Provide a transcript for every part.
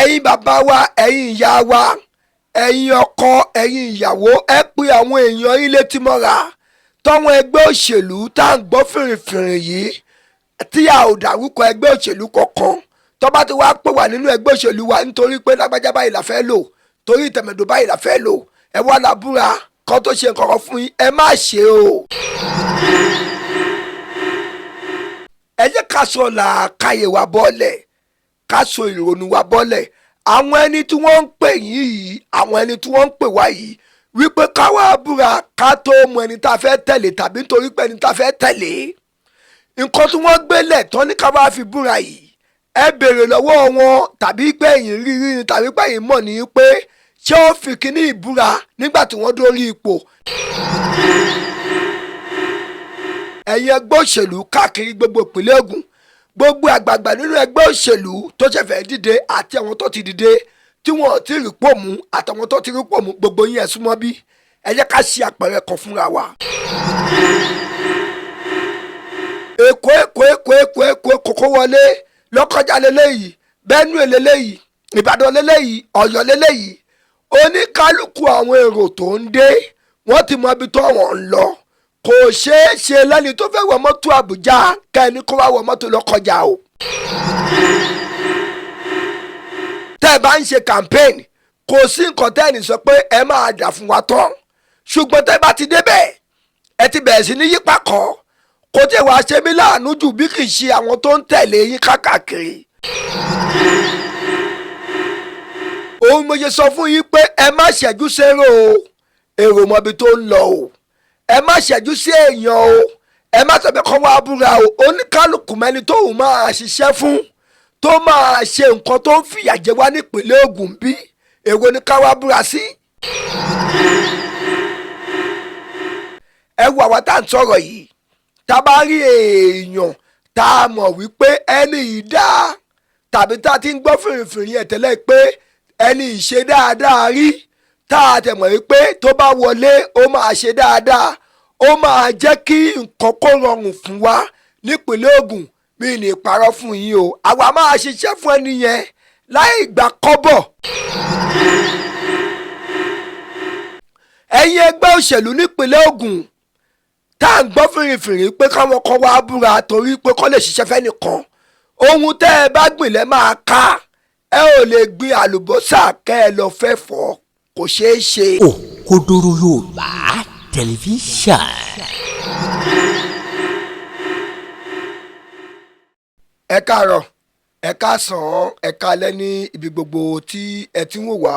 Ẹ̀yin bàbá wa, ẹ̀yin ìyá wa, ẹ̀yin ọkọ, ẹ̀yin ìyàwó, ẹ pe àwọn èèyàn yín létí mọ́ra tọ́wọ́n ẹgbẹ́ òṣèlú tá à ń gbọ́ fìrìfìrì yìí, tí a ò dárúkọ ẹgbẹ́ òṣèlú kankan, tó bá ti wá pè wá nínú ẹgbẹ́ òṣèlú wa nítorí pé lágbájá báyìí la fẹ́ lò, torí ìtẹ̀mẹ̀dò báyìí la fẹ́ lò, ẹ wá làbúra kan tó ṣe nǹkan kan fún yín, ẹ má ṣe o. Ẹ jẹ́ ká sọ làákàyè wa bọ́lẹ̀, ká sọ ìrònú wa bọ́lẹ̀. Àwọn ẹni tí wọ́n ń pè yín yìí, àwọn ẹni tí wọ́n ń pè wá yìí wípé ká wá búra ká tó mọ ẹni tá a fẹ́ tẹ̀lé, tàbí nítorí pé ẹni tá a fẹ́ tẹ̀lé, nǹkan tí wọ́n gbélẹ̀ tán ní ká wá fi búra yìí, ẹ béèrè lọ́wọ́ wọn, tàbí pé ẹ̀yin rírí ni, tàbí pé ẹ̀yin mọ̀ ní pé ṣé ó fi kíní ìbúra nígbà tí wọ́n dórí ipò. Ẹ̀yin ẹgbẹ́ òṣèlú káàkiri gbogbo ìpínlẹ̀ Ògùn, gbogbo àgbààgbà nínú ẹgbẹ́ òṣèlú tó ṣẹ̀fẹ̀ dìde àti àwọn tó ti dìde tí wọn ò tí ì rí pò mú àtàwọn tó ti rí pò mú, gbogbo yín ẹ súnmọ́ bí, ẹ jẹ́ ká ṣe àpẹẹrẹ kan fúnra wa. Èkó, Èkó, Èkó, Èkó, Èkó, kókó wọlé Lọ́kọjá lélẹ́yìí, Benue lélẹ́yìí, Ìbàdàn lélẹ́yìí, Ọ̀yọ́ lélẹ́yìí, oníkálukú àwọn èrò tó ń dé, wọ́n ti mọ ibi tó wọ́n ń lọ. Kò ṣeé ṣe lẹ́ni tó fẹ́ wọ mọ́tò Àbújá kẹ́ni kó wá wọ mọ́tò Lọ́kọjá o. Tẹ́ ẹ bá ń ṣe campaign, kò sí nǹkan tẹ́ ẹ ní sọ pé ẹ máa dà fún wa tán, ṣùgbọ́n tẹ́ ẹ bá ti débẹ̀, ẹ ti bẹ̀rẹ̀ sí ní yípa kọ́. Kò tí ẹ wàá ṣe mí láàánú jù bí kì í ṣe àwọn tó ń tẹ̀lé yín káàkiri. Òun mo ṣe sọ fún yín pé ẹ má ṣẹ́jú sérò o, èrò mọbi tó ń lọ o, ẹ má ṣẹ́jú sí èèyàn o, ẹ má sọ pé kọ́ wá búra o. Oníkálukú mẹ́ni tóun máa ṣiṣẹ́ fún, tó máa ṣe nǹkan tó ń fìyà jẹ wá nípìnlẹ̀ Ògùn bí, èwo ni ká wá búra sí. Ẹ wo àwa tá à ń sọ̀rọ̀ yìí, tá a bá rí èèyàn tá a mọ̀ wípé ẹni yìí dáa, tàbí tá a ti ń gbọ́ fìrìfìrì ẹ̀ tẹ́lẹ̀ pé ẹni yìí ṣe dáadáa rí, tá a tẹ̀ mọ̀ wípé tó bá wọlé ó máa ṣe dáadáa, ó máa jẹ́ kí nǹkan kó rọrùn fún wa nípìnlẹ̀ Ògùn, mi ní parọ́ fún yín o, àwa máa ṣiṣẹ́ fún ẹni yẹn láì gbà kọ́bọ̀. Ẹ̀yin ẹgbẹ́ òṣèlú nípìnlẹ̀ Ògùn tá à ń gbọ́ fìrìfìrì pé káwọn kan wá búra torí pé kọ́ lè ṣiṣẹ́ fẹ́nìkan, ohun tẹ́ ẹ bá gbìn lẹ́ máa ká. Ẹ ò lè gbin àlùbọ́sà kẹ́ ẹ lọ fẹ́ fọ́, kò ṣeé ṣe. Òkodoro Yorùbá Tẹlifíṣàn. Ẹ káàárọ̀, ẹ káàsán, ẹ káalẹ́ ní ibi gbogbo tí ẹ ti ń wò wá.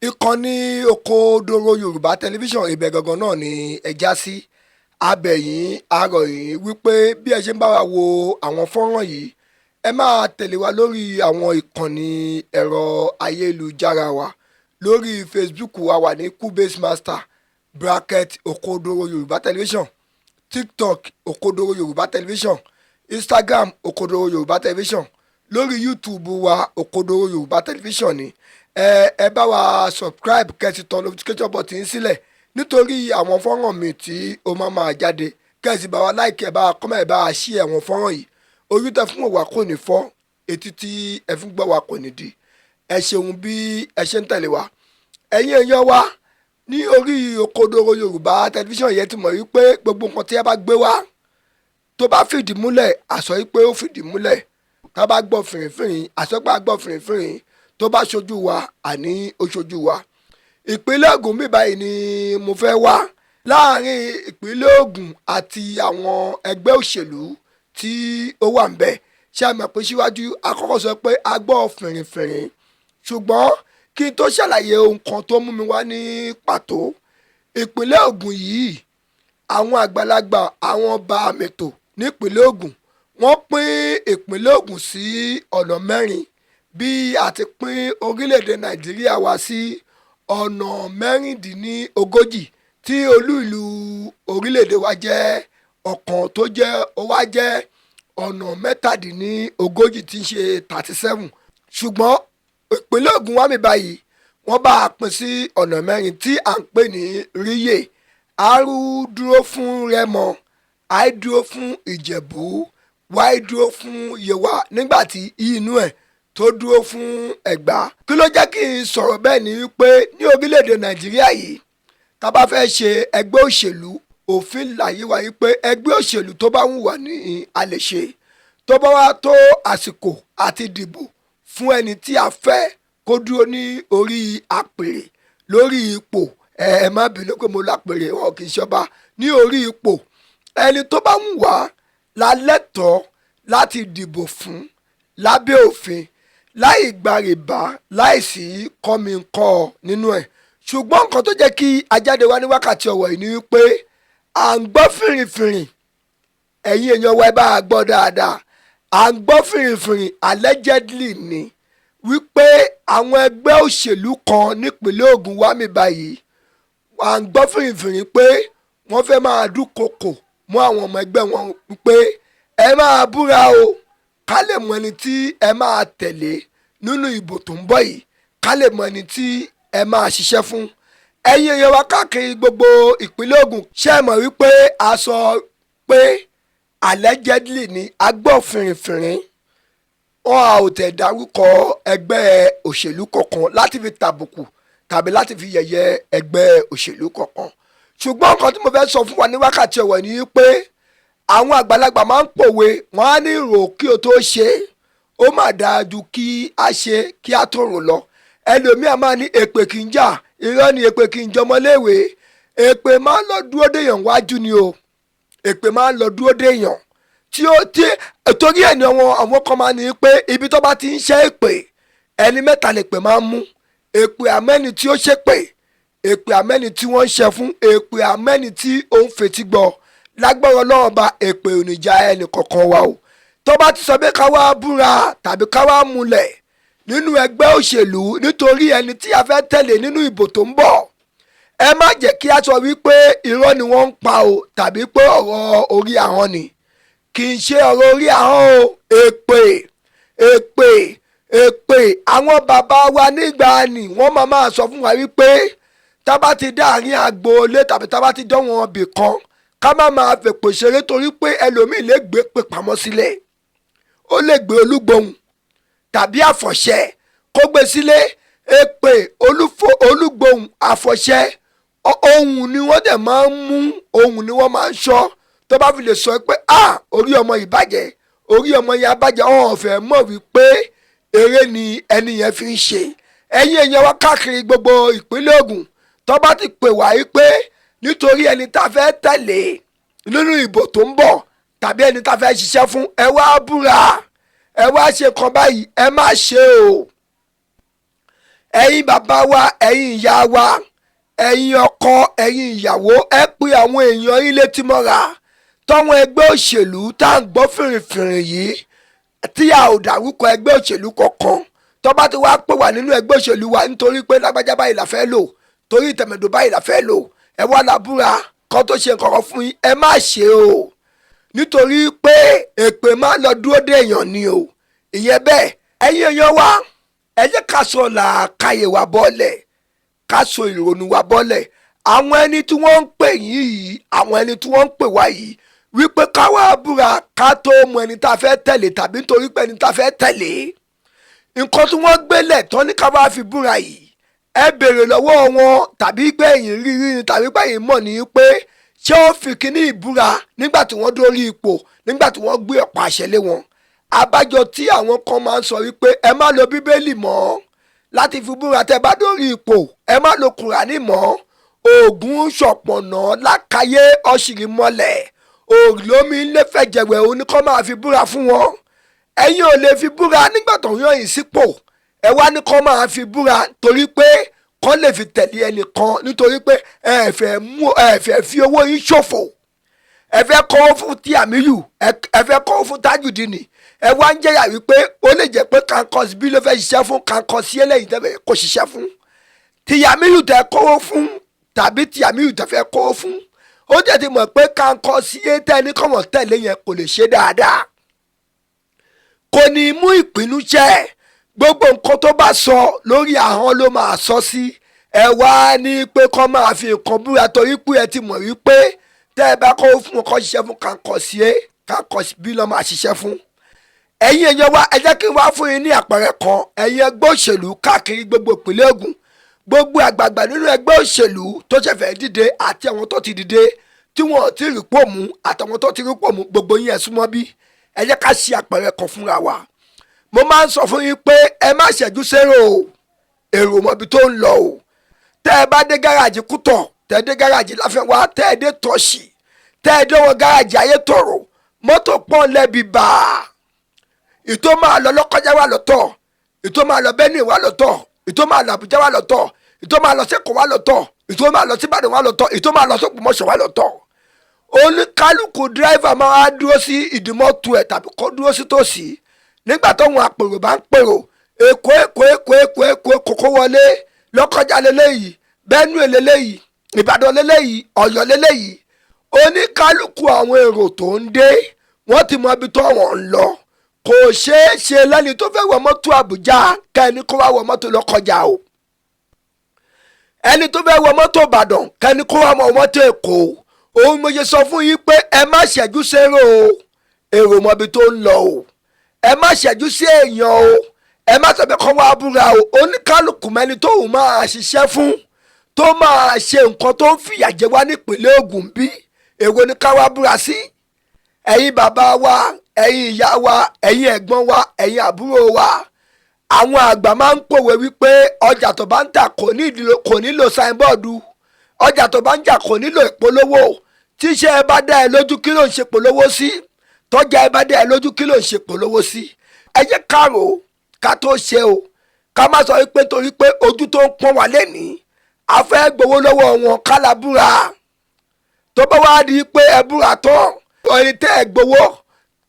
Ìkànnì Òkodoro Yorùbá Tẹlifíṣàn, ibẹ̀ gangan náà ni ẹ já sí. Abẹ̀yìn arọ̀yìn wípé bí ẹ ṣe ń bá wa wo àwọn fọ́nrán yìí, ẹ máa tẹ̀lé wa lórí àwọn ìkànnì ẹ̀rọ ayélujára wa. Lórí Facebook wa wà ní Kubase Master bracket Òkodoro Yorùbá Tẹlifíṣàn, TikTok Òkodoro Yorùbá Tẹlifíṣàn, Instagram Òkodoro Yorùbá Tẹlifíṣàn, lórí YouTube wa Òkodoro Yorùbá Tẹlifíṣàn ni. Ẹ bá wa subscribe, kẹ́ sì tan notification button sílẹ̀ nítorí àwọn fọ́nrán mi tí ó máa máa jáde, kẹ́ sì bá wa like, ẹ bá wa comment, ẹ bá wa share àwọn fọ́nrán yìí. Ojú tẹ fún wa kò ní fọ́, etí tí ẹ fún gbọ́ wa kò ní di. Ẹ ṣeun bí ẹ ṣe ń tẹ̀lé wa. Ẹ̀yin èèyàn wa ní orí Òkodoro Yorùbá Tẹlifíṣàn yẹn ti mọ̀ wípé gbogbo nǹkan tí ẹ bá gbé wá tó bá fìdí múlẹ̀, àsọ wípé ó fìdí múlẹ̀. Tá a bá gbọ́ fìrìfìrì, àsọ pé a gbọ́ fìrìfìrì, tó bá ṣojú wa, àní ó ṣojú wa. Ìpínlẹ̀ Ògùn mi báyìí ni mo fẹ́ wá. Láàárín ìpínlẹ̀ Ògùn àti àwọn ẹgbẹ́ òṣèlú tí ó wà ńbẹ̀, ṣé a mọ̀ pé síwájú akọ́kọ́ sọ pé a gbọ́ fìrìfìrì, ṣùgbọ́n kí n tó ṣàlàyé ohun kan tó mú mi wá ní pàtó, ìpínlẹ̀ Ògùn yìí, àwọn àgbàlagbà, àwọn ọba àmètò nípínlẹ̀ Ògùn, wọ́n pín ìpínlẹ̀ Ògùn sí ọ̀nà mẹ́rin bí a ti pín orílẹ̀-èdè Nàìjíríà wá sí ọ̀nà 36, tí olú ìlú orílẹ̀-èdè wa jẹ́ ọ̀kan tó jẹ́ ó wá jẹ́ ọ̀nà 37 tí ń ṣe 37. Ṣùgbọ́n ìpínlẹ̀ Ògùn wá mi báyìí, wọ́n bá a pín sí ọ̀nà mẹ́rin tí à ń pè ní ríyè. R dúró fún Rẹ́mọ, I dúró fún Ìjẹ̀bú, Y dúró fún Yewa, nígbà tí I inú ẹ̀ tó dúró fún Ẹ̀gbá. Kí ló jẹ́ kí n sọ̀rọ̀ bẹ́ẹ̀ ni wípé ní orílẹ̀-èdè Nàìjíríà yìí, tá bá fẹ́ ṣe ẹgbẹ́ òṣèlú, òfin láyé wa wípé ẹgbẹ́ òṣèlú tó bá wù wá ní a lè ṣe. Tó bá wá tó àsìkò àti dìbò fún ẹni tí a fẹ́ kó dúró ní orí àpèrè, lórí ipò, ẹ má bínú pé mo lápèrè, wọn kì í ṣọba, ní orí ipò, ẹni tó bá wù wá la lẹ́tọ̀ọ́ láti dìbò fún lábẹ́ òfin, láì gba rìbá, láì sí kọ́mi-ń-kọ́ nínú ẹ̀. Ṣùgbọ́n nǹkan tó jẹ́ kí ajáde wá ní wákàtí ọ̀wọ̀ yìí ni wípé à ń gbọ́ fìrìfìrì. Ẹ̀yin èèyàn wa, ẹ bá a gbọ́ dáadáa. À ń gbọ́ fìrìfìrì, allegedly ni, wípé àwọn ẹgbẹ́ òṣèlú kan nípínlẹ̀ Ògùn wá mi báyìí, à ń gbọ́ fìrìfìrì pé wọ́n fẹ́ máa dúnkokò mọ́ àwọn ọmọ ẹgbẹ́ wọn pé ẹ máa búra o, ká lè mọ ẹni tí ẹ máa tẹ̀lé nínú ìbò tó ń bọ̀ yìí, ká lè mọ ẹni tí ẹ máa ṣiṣẹ́ fún. Ẹ̀yin èèyàn wa káàkiri gbogbo ìpínlẹ̀ Ògùn, ṣé ẹ mọ̀ wípé a sọ pé allegedly ni, a gbọ́ fìrìfìrì, wọn a ò tẹ̀ dárúkọ ẹgbẹ́ òṣèlú kankan láti fi tàbùkù tàbí láti fi yẹ̀yẹ́ ẹgbẹ́ òṣèlú kankan. Ṣùgbọ́n nǹkan tí mo fẹ́ sọ fún wa ní wákàtí ọ̀wọ̀ ni pé àwọn àgbàlagbà máa ń pòwe, wọ́n á ní rò kí o tó ṣe é, ó mà dáa ju kí a ṣe kí a tó rò lọ. Ẹlòmíà máa ní èpè kì í jà, irọ́ ni. Èpè kì í jọmọléèwé. Èpè máa ń lọ dúró déèyàn wájú ni o. Èpè máa ń lọ dúró déèyàn tí ó tí torí ẹ̀ ní àwọn kan máa ní pé ibi tó bá ti ń ṣe èpè, ẹni mẹ́ta lè pè máa ń mú. Èpè àmẹ́ni tí ó ṣépè, èpè àmẹ́ni tí wọ́n ń ṣe fún, èpè àmẹ́ni tí ó ń fetí gbọ́. Lágbára Ọlọ́run bá, èpè ò ní já ẹnì kankan wa o. Tó bá ti sọ pé ká wá búra tàbí ká wá múlẹ̀ nínú ẹgbẹ́ òṣèlú nítorí ẹni tí a fẹ́ tẹ̀lé nínú ìbò tó ń bọ̀, ẹ má jẹ́ kí a sọ wípé irọ́ ni wọ́n ń pa o, tàbí pé ọ̀rọ̀ orí ahọ́n ni. Kì í ṣe ọ̀rọ̀ orí ahọ́n o. Èpè, èpè, èpè, àwọn bàbá wa nígbà ni wọ́n máa sọ fún wa wípé tá bá ti dá àárín agboolé tàbí tá bá ti dán wọn bì kan, ká má máa fèpè ṣeré, torí pé ẹlòmíì lè gbé pè pamọ́ sílẹ̀, ó lè gbé olúgbòhùn tàbí àfọ̀ṣẹ kó gbé sílé. Èpè olúfo, olúgbòhùn, àfọ̀ṣẹ, ohùn ni wọ́n dẹ̀ máa ń mú, ohùn ni wọ́n máa ń sọ. Tó bá fi lè sọ pé a orí ọmọ yìí bàjẹ́, orí ọmọ yìí abàjẹ́, ọ̀hún ọ̀fẹ́ mọ̀ wípé eré ni ẹni yẹn fi ń ṣe. Ẹ̀yin èèyàn wa káàkiri gbogbo ìpínlẹ̀ Ògùn, tó bá ti pè wá yìí pé nítorí ẹni tá a fẹ́ tẹ̀lé nínú ìbò tó ń bọ̀ tàbí ẹni tá a fẹ́ ṣiṣẹ́ fún, ẹ wá búra, ẹ wá ṣe kan báyìí, ẹ má ṣe o. Ẹ̀yin bàbá wa, ẹ̀yin ìyá wa, ẹ̀yin ọkọ, ẹ̀yin ìyàwó, ẹ pe àwọn èèyàn yín létí mọ́ra tọ́wọ́n ẹgbẹ́ òṣèlú tá à ń gbọ́ fìrìfìrì yìí, tí a ò dárúkọ ẹgbẹ́ òṣèlú kankan, tó bá ti wá pè wá nínú ẹgbẹ́ òṣèlú wa nítorí pé lágbájá báyìí la fẹ́ lò, torí tẹ̀mẹ̀dò báyìí la fẹ́ lò, ẹ wá làbúra kan tó ṣe nǹkan kan fún yín, ẹ má ṣe o, nítorí pé èpè máa lọ dúró dé èèyàn ni o. Ìyẹn bẹ́ẹ̀. Ẹ̀yin èèyàn wa, ẹ jẹ́ ká sọ làákàyè wa bọ́lẹ̀, ká sọ ìrònú wa bọ́lẹ̀. Àwọn ẹni tí wọ́n ń pè yín yìí, àwọn ẹni tí wọ́n ń pè wá yìí wípé ká wá búra ká tó mọ ẹni tá a fẹ́ tẹ̀lé, tàbí nítorí pé ẹni tá a fẹ́ tẹ̀lé, nǹkan tí wọ́n gbélẹ̀ tán ní ká wá fi búra yìí, ẹ béèrè lọ́wọ́ wọn, tàbí pé ẹ̀yin rí rí ni, tàbí pé ẹ̀yin mọ̀ ní pé ṣé ó fi kíní ìbúra nígbà tí wọ́n dórí ipò, nígbà tí wọ́n gbé ọ̀pá àṣẹ lé wọn. Abájọ tí àwọn kan máa ń sọ wípé ẹ má lo Bíbélì mọ́ láti fi búra tẹ́ bá dórí ipò, ẹ má lo Kùránì mọ́. Ògùn ṣọ̀pọ̀nà lákàyé ọ̀ṣìrì mọ́lẹ̀ òrìlómi ńlẹ́fẹ̀jẹ̀wẹ̀ oníkọ́ máa fi búra fún wọn. Ẹ̀yin ò lè fi búra nígbà tó ń yàn yín sípò, ẹ wá ní kọ́ máa fi búra torí pé kọ́ lè fi tẹ̀lé ẹnìkan, nítorí pé ẹ fẹ́ mú, ẹ fẹ́ fi owó yín ṣòfò, ẹ fẹ́ kọ́ fún Tíàmíyù, ẹ fẹ́ kọ́ fún Tajudeen. Ẹ wá ń jẹ́yà wípé ó lè jẹ́ pé kankọ́sí bí ló fẹ́ ṣiṣẹ́ fún, kankọ́sí eléyìí tẹ́ kó ṣiṣẹ́ fún. Tíàmíyù tẹ́ kówó fún tàbí Tíàmíyù tẹ́ fẹ́ kówó fún, ó tẹ̀ ti mọ̀ pé kankọ́sí tẹ́ ní kọ́mọ̀ tẹ̀lé yẹn kò lè ṣe dáadáa, kò ní mú ìpinnu ṣẹ. Gbogbo nǹkan tó bá sọ lórí ahọ́n ló máa sọ sí. Ẹ wá ní pé kọ́ máa fi nǹkan búra torí pé ẹ ti mọ̀ wípé tẹ́ ẹ bá kọ́ fún wọn kọ́ ṣiṣẹ́ fún kankọ́sí, kankọ́sí bí lọ́ máa ṣiṣẹ́ fún. Ẹ̀yin èèyàn wa, ẹ jẹ́ kí n wá fún yín ní àpẹẹrẹ kan. Ẹ̀yin ẹgbẹ́ òṣèlú káàkiri gbogbo ìpínlẹ̀ Ògùn, gbogbo àgbààgbà nínú ẹgbẹ́ òṣèlú tó ṣẹ̀fẹ̀ dìde àti àwọn tó ti dìde tí wọn ò tí ì rí pò mú àtàwọn tó ti rí pò mú, gbogbo yín, ẹ súnmọ́ bí. Ẹ jẹ́ ká ṣe àpẹẹrẹ kan fúnra wa. Mo máa ń sọ fún yín pé ẹ má ṣẹ́jú sérò o, èrò mọ̀bí tó ń lọ o. Tẹ́ ẹ bá dé gáràjì Kútọ̀, tẹ́ ẹ dé gáràjì Láfẹ́nwá, tẹ́ ẹ dé Tọ̀ṣì, tẹ́ ẹ dé wọn gáràjì Ayétòrò, mọ́tò pọ́n lẹ́bi bàá. Ìtò máa lọ Lọ́kọ́já wà lọ́tọ̀, ìtò máa lọ Benue wà lọ́tọ̀, ìtò máa lọ Àbújá wà lọ́tọ̀, ìtò máa lọ sẹ́kọ̀ọ́ wà lọ́tọ̀, ìtò máa lọ síbàdàn wà lọ́tọ̀, ìtò máa lọ sógbòmọ̀ṣọ́ wà lọ́tọ̀. Oníkálukú dírẹ́fà máa dúró sí ìdímọ́tò ẹ̀ tàbí kó dúró sí tòsí nígbà tóun àpèrò bá ń pèrò. Èkó, Èkó, Èkó, Èkó, Èkó, Kókó wọlé, Lọ́kọ́já lélẹ́yìí, Benue lélẹ́yìí, Ìbàdàn lélẹ́yìí, Ọ̀yọ́ lélẹ́yìí. Oníkálukú àwọn èrò tó ń dé, wọ́n ti mọ ibi tó wọ́n ń lọ. Kò ṣeé ṣe lẹ́ni tó fẹ́ wọ mọ́tò Àbújá kẹ́ni kó wá wọ mọ́tò Lọ́kọjà o, ẹni tó fẹ́ wọ mọ́tò Ìbàdàn kẹ́ni kó wá wọ mọ́tò Èkó. Òun mo ṣe sọ fún yín pé ẹ má ṣẹ́jú sérò o, èrò mọ́bi tó ń lọ o. Ẹ má ṣẹ́jú sí èèyàn o, ẹ má sọ pé kọ́ wá búra o. Oníkálukú mẹ́ni tóun máa ṣiṣẹ́ fún, tó máa ṣe nǹkan tó ń fìyà jẹ wá nípìnlẹ̀ Ògùn bí. Èwo ni ká wá búra sí? Ẹ̀yin bàbá wa, ẹ̀yin ìyá wa, ẹ̀yin ẹ̀gbọ́n wa, ẹ̀yin àbúrò wa, àwọn àgbà máa ń pòwe wípé ọjà tó bá ń tà kò nílò sáìnbọ́ọ̀dù, ọjà tó bá ń jà kò nílò ìpolówó. Tíṣẹ́ ẹ bá dá ẹ lójú, kí ló ń ṣe polówó sí? Tọ́jà ẹ bá dá ẹ lójú, kí ló ń ṣe polówó sí? Ẹ jẹ́ ká rò ó ká tó ṣe o. Ká má sọ wípé torí pé ojú tó ń pọ́n wá lẹ́nìí, a fẹ́ gbowó lọ́wọ́ wọn, ká la búra. Tó bá wá di pé ẹ búra tán, ẹni tẹ́ ẹ gbowó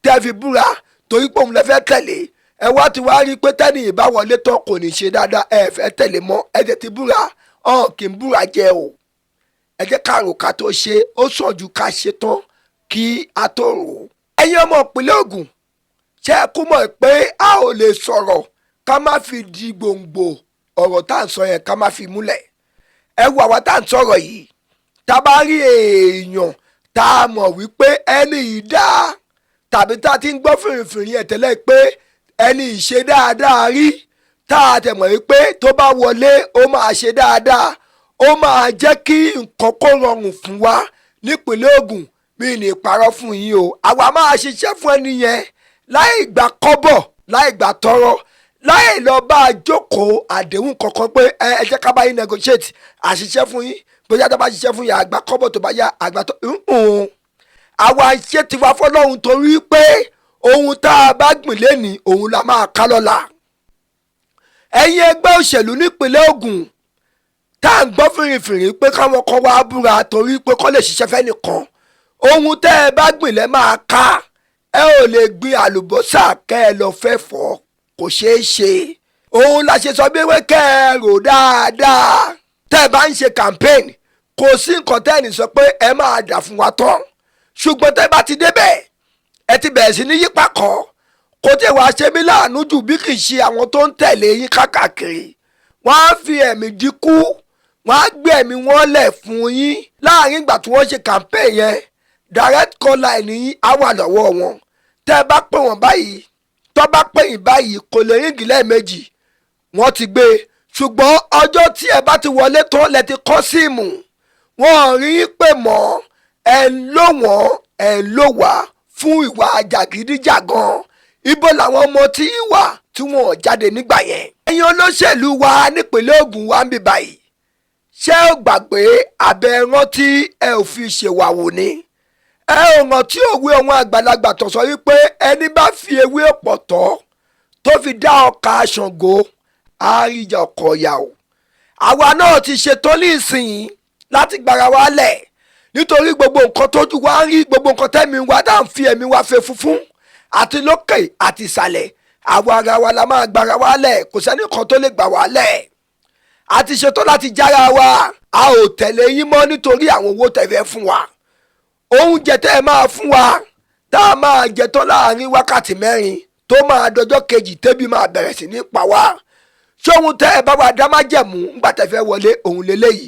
tẹ́ fi búra torí pé òun lè fẹ́ tẹ̀lé, ẹ wá ti wá rí i pé tẹ́nì ìbáwọlé tán kò ní ṣe dáadáa, ẹ fẹ́ tẹ̀lé mọ́, ẹ tẹ̀ ti búra. Ọ̀hún kì í búra jẹ o. Ẹ jẹ́ ká rò ká tó ṣe. Ó sàn ju ká ṣe tán kí a tó rò ó. Ẹ̀yin ọmọ ìpínlẹ̀ Ògùn, ṣé ẹ kú mọ̀ pé a ò lè sọ̀rọ̀ ká má fi di gbòǹgbò ọ̀rọ̀ tá à ń sọ yẹn, ká má fi múlẹ̀? Ẹ wo àwa tá à ń sọ̀rọ̀ yìí, tá a bá rí èèyàn tá a mọ̀ wípé ẹni yìí dáa, tàbí tá a ti ń gbọ́ fìrìfìrì ẹ̀ tẹ́lẹ̀ pé ẹni yìí ṣe dáadáa rí, tá a tẹ̀ mọ̀ wípé tó bá wọlé ó máa ṣe dáadáa, ó máa jẹ́ kí nǹkan kó rọrùn fún wa nípínlẹ̀ Ògùn, mi ní parọ́ fún yín o, àwa máa ṣiṣẹ́ fún ẹni yẹn láì gbà kọ́bọ̀, láì gbà tọrọ, láì lọ bá a jókòó àdéhùn kankan pé ẹ jẹ́ ká bá yín negotiate àṣiṣẹ́ fún yín, bóyá tó bá ṣiṣẹ́ fún yín, àgbà kọ́bọ̀, tó bá yá àgbà tó. Àwa ṣe tiwa fọlọ́run, torí pé ohun tá a bá gbìn lénìí, òun la máa ká lọ́la. Ẹ̀yin ẹgbẹ́ òṣèlú nípínlẹ̀ Ògùn tá à ń gbọ́ fìrìfìrì pé káwọn kan wá búra torí pé kọ́ lè ṣiṣẹ́ fẹ́ nìkan, ohun tẹ́ ẹ bá gbìn lẹ́ máa ká. Ẹ ò lè gbin àlùbọ́sà kẹ́ ẹ lọ fẹ́ fọ́, kò ṣeé ṣe. Òun la ṣe sọ bí wé kẹ́ ẹ rò dáadáa tẹ́ ẹ bá ń ṣe campaign. Kò sí nǹkan tẹ́ ẹ ní sọ pé ẹ máa dà fún wa tán, ṣùgbọ́n tẹ́ bá ti débẹ̀, ẹ ti bẹ̀rẹ̀ sí ní yípa kọ́. Kò tí wàá ṣe mí láàánú jù bí kì í ṣe àwọn tó ń tẹ̀lé yín káàkiri. Wọ́n á fi ẹ̀mí dínkù, wọ́n á gbé ẹ̀mí wọn lẹ̀ fún yín láàrin ìgbà tí wọ́n ṣe campaign yẹn. Direct call line yín á wà lọ́wọ́ wọn. Tẹ́ ẹ bá pè wọ́n báyìí, tó bá pè yín báyìí, kò lè ring lẹ́ẹ̀mejì, wọ́n ti gbé e. Ṣùgbọ́n ọjọ́ tí ẹ bá ti wọlé tán, lẹ ti kọ́ SIM, wọn ò rí yín pè mọ́. Ẹ̀ ń lò wọ́n, ẹ̀ ń lò wá fún ìwà jàgídíjàgan. Ibo làwọn ọmọ tí ń wà tí wọn ò jáde nígbà yẹn? Ẹ̀yin olóṣèlú wa nípínlẹ̀ Ògùn wa ń bí báyìí, ṣé ẹ gbàgbé abẹ rántí? Ẹ ò fi ṣèwàwò ni. Ẹ ò rántí òwe àwọn àgbàlagbà tó sọ wípé ẹni bá fi ewé ọ̀pọ̀tọ́ tó fi dá ọkà Ṣàngó, àríjà ọkọ̀ ọ̀yà o. Àwa náà ti ṣetán ní ìsìn láti gbára wa lẹ̀, nítorí gbogbo nǹkan tójú wa ń rí, gbogbo nǹkan tẹ́mi wa dá ń fi ẹ̀mí wa fẹ́ funfun àti lókè àti ìsàlẹ̀, àwa ara wa la máa gbára wa lẹ̀. Kò sẹ́ni kan tó lè gbà wá lẹ̀. A ti ṣetán láti jára wa. A ò tẹ̀lé yín mọ́ nítorí àwọn owó tẹ́ fẹ́ fún wa, oúnjẹ tẹ́ ẹ máa fún wa tá a máa jẹ tán láàrin wákàtí 4, tó máa dọjọ́ kejì tẹ́bí máa bẹ̀rẹ̀ sí ní pa wá. Ṣé ohun tẹ́ ẹ bá wa dá májẹ̀mú ńgbà tẹ́ fẹ́ wọlé òun lélẹ́yìí?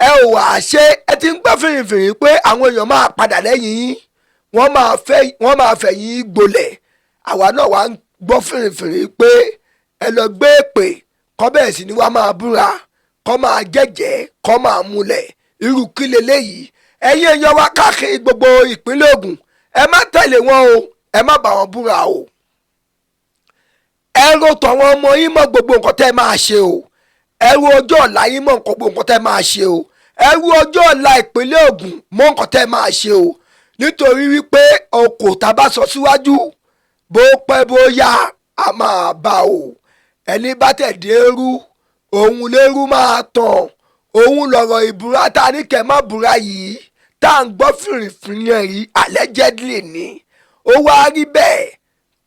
Ẹ ò wá ṣe. Ẹ ti ń gbọ́ fìrìfìrì pé àwọn èèyàn máa padà lẹ́yìn yín, wọ́n máa fẹ́ yín gbolẹ̀. Àwa náà wá ń Gbọ́ fìrìfìrì pé ẹ lọ gbé èpè kọ́ bẹ́ẹ̀ sì ni wàá máa búra, kọ́ máa jẹ́jẹ́, kọ́ máa múlẹ̀. Irú kí leléyìí? Ẹ̀yin èèyàn wa káàkiri gbogbo ìpínlẹ̀ Ògùn, ẹ má tẹ̀lé wọn o, ẹ má bá wọn búra o. Ẹ ro tọ̀wọn ọmọ yín mọ́ gbogbo nǹkan tẹ́ ẹ máa ṣe o. Ẹ ro ọjọ́ ọ̀la yín mọ́ gbogbo nǹkan tẹ́ ẹ máa ṣe o. Ẹ ro ọjọ́ ọ̀la ìpínlẹ̀ Ògùn mọ́ nǹkan tẹ́ ẹ máa ṣe o, nítorí wípé ọkọ̀ tá a bá sọ síwájú, bó pẹ́ bó yá, a máa bá o. Ẹni bá tẹ̀dé rú òun lérú máa tàn. Òun lọ̀rọ̀ ìbúra tá a ní kẹ́ má búra yìí tá à ń gbọ́ fìrìfìrì yẹn rí, allegedly ni. Ó wá rí bẹ́ẹ̀,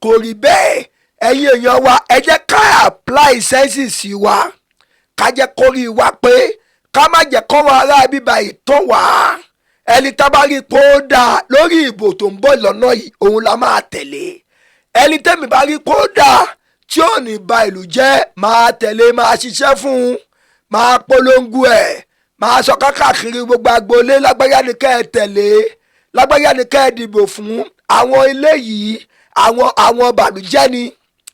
kò rí bẹ́ẹ̀? Ẹ̀yin èèyàn wa, ẹ jẹ́ ká apply senses wa, ká jẹ́ kó rí wa pé ká má jẹ́ kọ́wọ́ ará bíbá ìtàn wá. Ẹni tá bá rí pé ó dáa lórí ìbò tó ń bọ̀ lọ́nà yìí, òun la máa tẹ̀lé. Ẹni tẹ́mi bá rí pé ó dáa, tí ò ní ba ìlú jẹ́, máa tẹ̀lé, máa ṣiṣẹ́ fún un, máa polongo ẹ̀, máa sọ káàkiri gbogbo agboolé: lágbájá ni kẹ́ ẹ tẹ̀lé, lágbájá ni kẹ́ ẹ dìbò fún. Àwọn ilé yìí, àwọn bàlújẹ́ ni,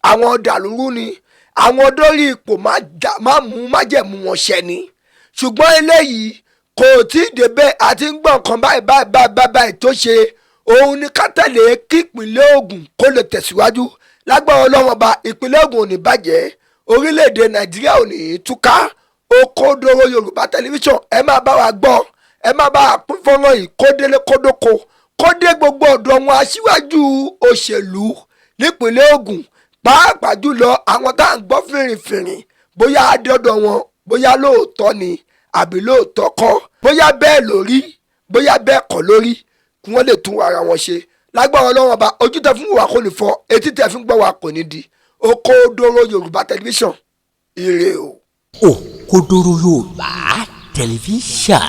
àwọn dàlúrú ni, àwọn dórí ipò má mú májẹ̀mú wọn ṣẹ ni. Ṣùgbọ́n eléyìí kò tí ì débẹ̀, àti ń gbọ́ nǹkan báyìí báyìí báyìí báyìí tó ṣe. Òun ni ká tẹ̀lé kí ìpínlẹ̀ Ògùn kó lè tẹ̀síwájú. Lágbára Ọlọ́run Ọba, ìpínlẹ̀ Ògùn ò ní bàjẹ́, orílẹ̀-èdè Nàìjíríà ò ní túká. Òkodoro Yorùbá Tẹlifíṣàn, ẹ máa bá wa gbọ́, ẹ máa bá wa pín fọ́nrán yìí kó délé, kó dóko, kó dé gbogbo ọ̀dọ̀ wọn aṣíwájú òṣèlú nípínlẹ̀ Ògùn, pàápàá jùlọ àwọn tá à ń gbọ́ fìrìfìrì, bóyá adéọ̀dọ̀ wọn, bóyá lóòótọ́ ni àbí lóòótọ́ kọ́, bóyá bẹ́ẹ̀ lórí, bóyá bẹ́ẹ̀ kọ́ lórí, kí wọ́n lè tún ara wọn ṣe. Lágbára Ọlọ́run Ọba, ojú tẹ fún wa kò ní fọ́, etí tẹ fún gbọ́ wa kò ní di. Òkodoro Yorùbá Tẹlifíṣàn, ire o. Òkodoro Yorùbá Tẹlifíṣàn.